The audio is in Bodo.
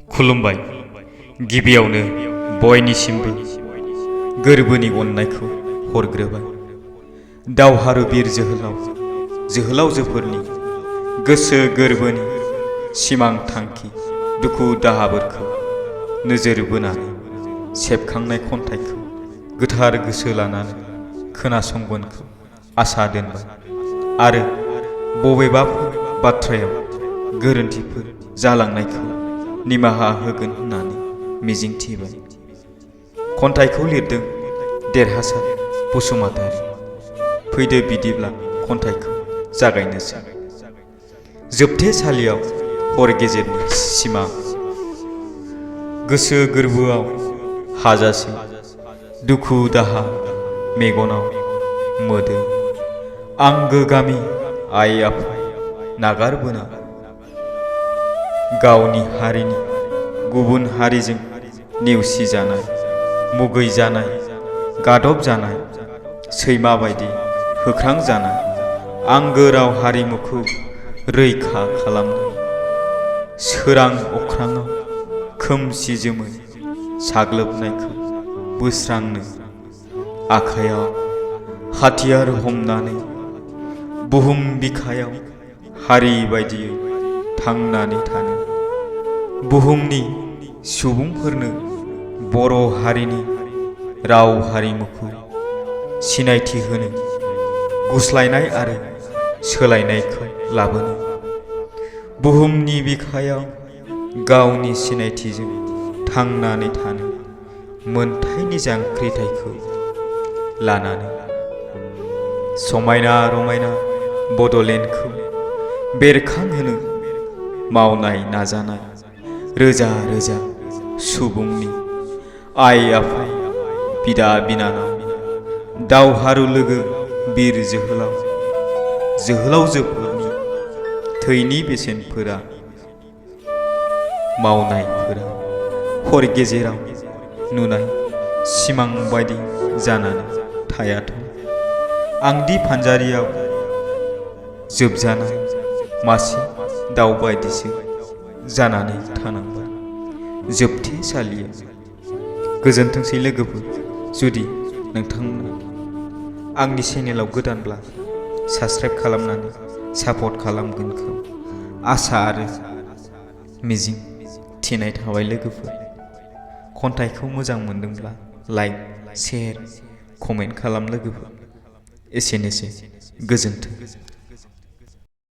खुलुमबाय। गिबियावनो बयनिसिमबो गोरबोनि अननायखौ हरग्रोबाय। दावहारु बिर जोहोलावजोफोरनि गोसो गोरबोनि सिमां थांखि दुखु दाहाफोरखौ नोजोर बोनानै सेबखांनाय खन्थाइखौ गोथार गोसो लानानै खोनासंगोनखौ आसा दोनबाय आरो बबेबाफोर बाथ्रायाव गोरोन्थिफोर जालांनायखौ निमाहा होगोन होननानै मिजिंथिबाय। खन्थाइखौ लिरदों देरहासार बसुमतारी। फैदो बिदिब्ला खन्थाइखौ जागायनोसै। जोबथेसालियाव हर गेजेरनि सिमां गोसो गोरबोआव हाजासे दुखु दाहा मेगनाव मोदै आंगो गामि आइ आफा नागारबोना गावनि हारिनि गुबुन हारिजों नेवसि जानाय मुगै जानाय गादब जानाय सैमा बायदि होख्रां जानाय आंगो राव हारिमुखौ रैखा खालामनो सोरां अख्राङाव खोमसि जोमै साग्लोबनायखौ बोस्रांनो आखायाव हाथियार हमनानै बुहुम बिखायाव हारि बायदियै थांनानै थानो बुहुमनि सुबुंफोरनो बर' हारिनि राव हारिमुखौ सिनायथि होनो गुस्लायनाय आरो सोलायनायखौ लाबोनो बुहुमनि बिखायाव गावनि सिनायथिजों थांनानै थानो मोनथायनि जांख्रिथायखौ लानानै समायना रमायना बड'लेण्डखौ बेरखांहोनो मावनाय नाजानाय रोजा रोजा सुबुंनि आइ आफा बिदा बिनानाव दावहारु लोगो बिर जोहोलावजोफोरनि थैनि बेसेनफोरा मावनायफोरा हर गेजेराव नुनाय सिमां बायदि जानानै थायाथ'। आंदि फानजारियाव जोबजानाय मासे दाउ बायदिसो जानानै थानांबाय जोबथेसालियाव। गोजोनथोंसै लोगोफोर। जुदि नोंथांमोना आंनि चेनेलाव गोदानब्ला साबस्क्राइब खालामनानै सापर्ट खालामगोनखौ आसा आरो मिजिं थिनाय थाबाय लोगोफोर। खन्थाइखौ मोजां मोनदोंब्ला लाइक शेयार कमेन्ट खालाम लोगोफोर। एसेनोसै। गोजोन्थों।